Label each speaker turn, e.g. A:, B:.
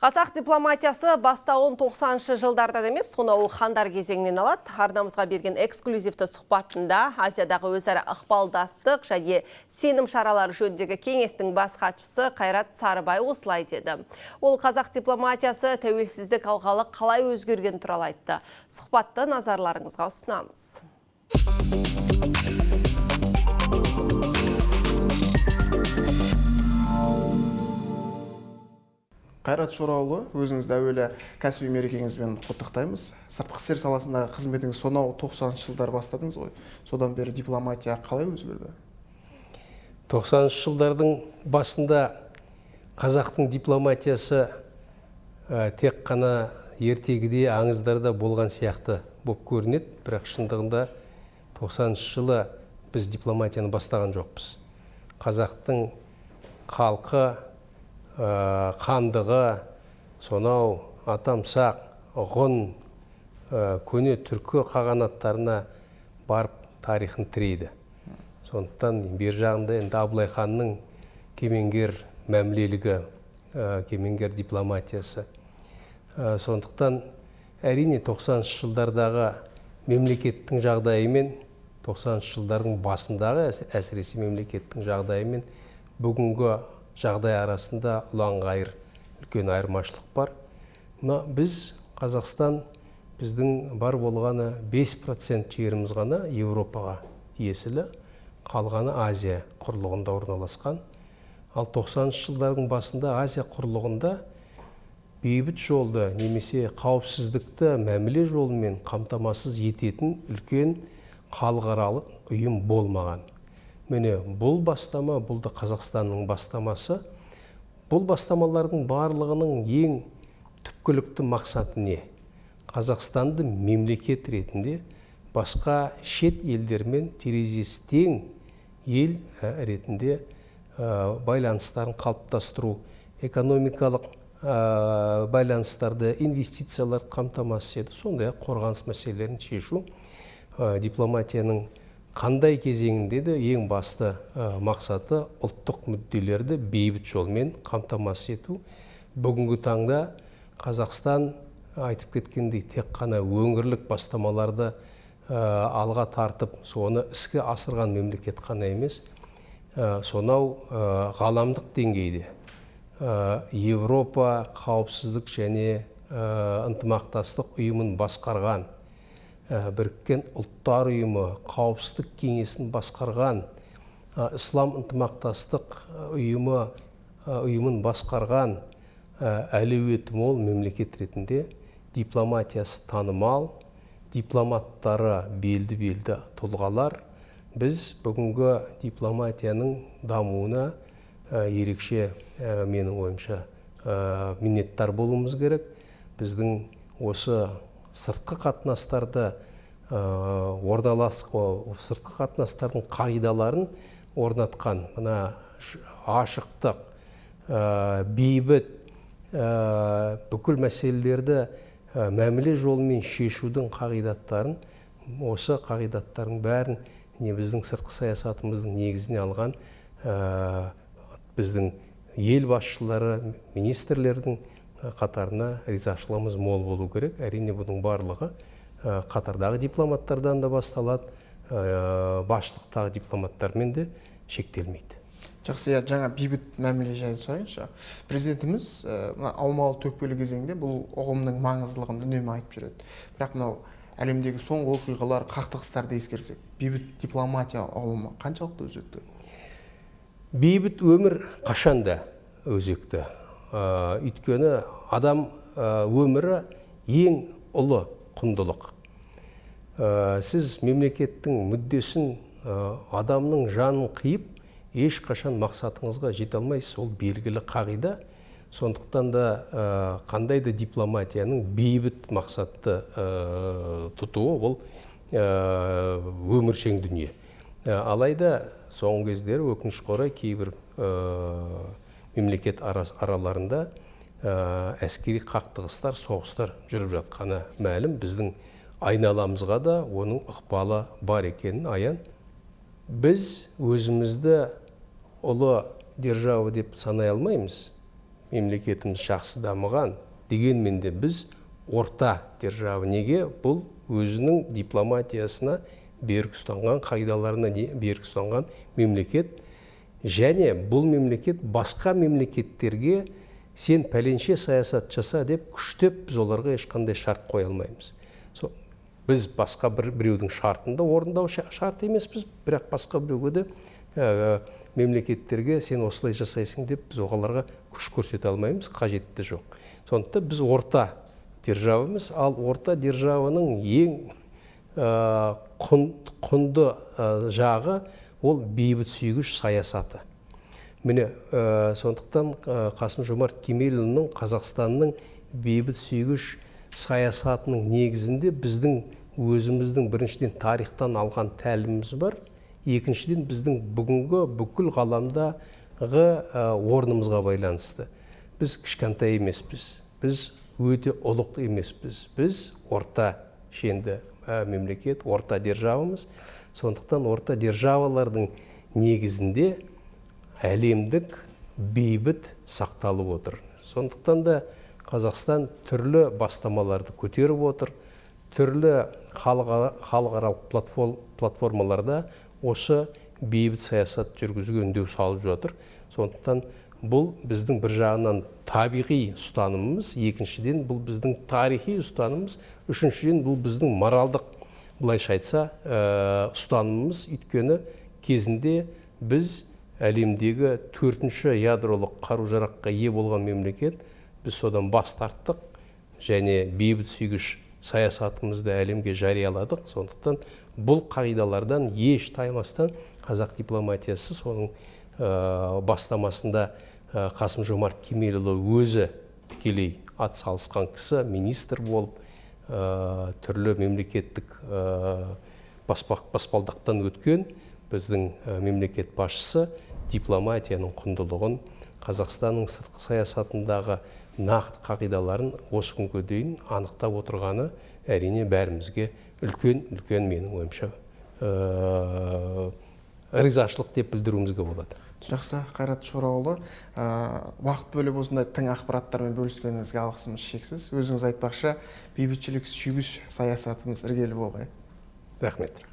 A: Қазақ дипломатиясы бастауын 90-шы жылдардан емес, сонау хандар кезеңінен алады. Арнамызға берген эксклюзивті сұхбатында Азиядағы өзара ықпалдастық және сенім шаралары жөніндегі кеңестің бас хатшысы Қайрат Сарыбай осылай деді. Ол қазақ дипломатиясы тәуелсіздік алғалы қалай өзгерген туралы айтты. Сұхбатты назарларыңызға ұсынамыз.
B: Қайрат Шораұлы, өзіңізді әуелі кәсіби мерекеңізбен құттықтаймыз. Сыртқы істер саласындағы қызметіңіз сонау 90-шы жылдар бастадыңыз ғой. Содан бері дипломатия қалай өзгерді?
C: 90-шы жылдардың басында қазақтың дипломатиясы тек қана ертегіде, аңыздарда болған сияқты болып көрінеді. Бірақ шындығында 90-шы жылы біз дипломатияны бастаған жоқпыз. Қазақтың халқы, хандығы, сонау атамсақ, ғұн, көне түркі қағанаттарына барып тарихын тірейді. Сондықтан бер жағында енді Абылай ханның кемеңгер мәмілелігі, кемеңгер дипломатиясы. Сондықтан әрине 90-шы жылдардағы мемлекеттің жағдайымен, 90-шы жылдардың басындағы әсіресе мемлекеттің жағдайымен бүгінгі жағдай арасында ұланғайыр үлкен айырмашылық бар. Мына біз, Қазақстан, біздің бар болғаны 5% жеріміз ғана Еуропаға тиесілі, қалғаны Азия құрлығында орналасқан. Ал 90-шы жылдардың басында Азия құрлығында бейбіт жолды немесе қауіпсіздікті мәміле жолымен қамтамасыз ететін үлкен халықаралық ұйым болмаған. Міне, бұл бастама, бұл да Қазақстанның бастамасы. Бұл бастамалардың барлығының ең түпкілікті мақсаты не? Қазақстанды мемлекет ретінде басқа шет елдермен терезесі тең ел ретінде байланыстарын қалыптастыру, экономикалық байланыстарды, инвестицияларды қамтамасыз ету, сондай-ақ қорғаныс мәселелерін шешу. Дипломатияның қандай кезеңінде де ең басты мақсаты ұлттық мүдделерді бейбіт жолмен қамтамасыз ету. Бүгінгі таңда Қазақстан айтып кеткендей тек қана өңірлік бастамаларды алға тартып, соны іске асырған мемлекет қана емес, сонау ғаламдық деңгейде Европа қауіпсіздік және ынтымақтастық ұйымын басқарған, Біріккен Ұлттар Ұйымы қауіпсіздік кеңесін басқарған, Ислам ынтымақтастық ұйымын басқарған әлеуеті мол мемлекет ретінде дипломатиясы танымал, дипломаттары белді-белді тұлғалар. Біз бүгінгі дипломатияның дамуына ерекше, менің ойымша, миннеттар болуымыз керек. Біздің осы сыртқы қатынастарды сыртқы қатынастардың қағидаларын орнатқан мына ашықтық, бейбіт, бүкіл мәселелерді мәміле жолымен шешудің қағидаттарын, осы қағидаттардың бәрін не біздің сыртқы саясатымыздың негізіне алған біздің ел басшылары, министрлердің қатарына ризашылығымыз мол болу керек. Әрине, бұның барлығы қатардағы дипломаттардан да басталады, басшылықтағы дипломаттармен де шектелмейді.
B: Жақсы, жаңа бейбіт мәміле жайын сұрайыншы. Президентіміз мына аумалы төкпелі кезеңде бұл ұғымның маңыздылығын үнемі айтып жүреді. Бірақ мынау әлемдегі соңғы оқиғалар, қақтығыстарды ескерсек, бейбіт дипломатия ұғымы қаншалықты өзекті?
C: Бейбіт өмір қашанда өзекті. Өйткені адам өмірі ең ұлы құндылық. Сіз мемлекеттің мүддесін, адамның жанын қиып, ешқашан мақсатыңызға жете алмайсыз, ол белгілі қағида. Сондықтан да қандай да дипломатияның бейбіт мақсатты тұтуы ол өміршең дүние. Алайда соңғы кездері өкінішке орай кейбір мемлекет араларында әскери қақтығыстар, соғыстар жүріп жатқаны мәлім. Біздің айналамызға да оның ықпалы бар екенін аян. Біз өзімізді ұлы держава деп санай алмаймыз. мемлекетіміз жақсы дамыған, дегенмен де біз орта держава. Неге? Бұл өзінің дипломатиясына берік ұстанған, қағидаларына берік ұстанған мемлекет. Және бұл мемлекет басқа мемлекеттерге сен пәленше саясат жаса деп күштеп біз оларға ешқандай шарт қоя алмаймыз. Біз басқа біреудің шартын да орындау шарт емеспіз, бірақ басқа біреуге де мемлекеттерге сен осылай жасайсың деп біз оларға күш көрсете алмаймыз, қажетті жоқ. Сондықтан біз орта державамыз, ал орта державаның ең құнды жағы ол бейбіт сүйгіш саясаты. Міне, сондықтан Қасым-Жомарт Кемелұлының Қазақстанның бейбіт сүйгіш саясатының негізінде біздің өзіміздің біріншіден тарихтан алған тәліміміз бар, екіншіден біздің бүгінгі бүкіл ғаламдағы орнымызға байланысты. Біз кішкентай емеспіз, біз өте ұлық емеспіз, біз орта шенді мемлекет, орта державамыз. Сондықтан орта державалардың негізінде әлемдік бейбіт сақталып отыр. Сондықтан да Қазақстан түрлі бастамаларды көтеріп отыр, түрлі халықаралық платформаларда осы бейбіт саясат жүргізуге үндеу салып жатыр. Сондықтан бұл біздің бір жағынан табиғи ұстанымымыз, екіншіден бұл біздің тарихи ұстанымымыз, үшіншіден бұл біздің моралдық, былайша айтса, ұстанымымыз. Өйткені кезінде біз әлемдегі 4-ші ядролық қару-жараққа ие болған мемлекет, біз содан бас тарттық және бейбіт сүйгіш саясатымызды әлемге жарияладық. Сондықтан бұл қағидалардан еш таймастан қазақ дипломатиясы соның бастамасында Қасым-Жомарт Кемелұлы өзі тікелей ат салысқан кісі, министр болып, түрлі мемлекеттік баспалдақтан өткен біздің мемлекет басшысы дипломатияның құндылығын, Қазақстанның сыртқы саясатындағы нақты қағидаларын осы күнге дейін анықтап отырғаны әрине бәрімізге үлкен менің ойымша ризашылық деп білдіруімізге болады.
B: Жақсы, Қайрат Шораұлы, уақыт бөліп осындай тың ақпараттармен бөліскеніңізге алғысымыз шексіз. Өзіңіз айтпақшы, бейбітшілік сүйгіш саясатымыз іргелі болғай.
C: Рахмет.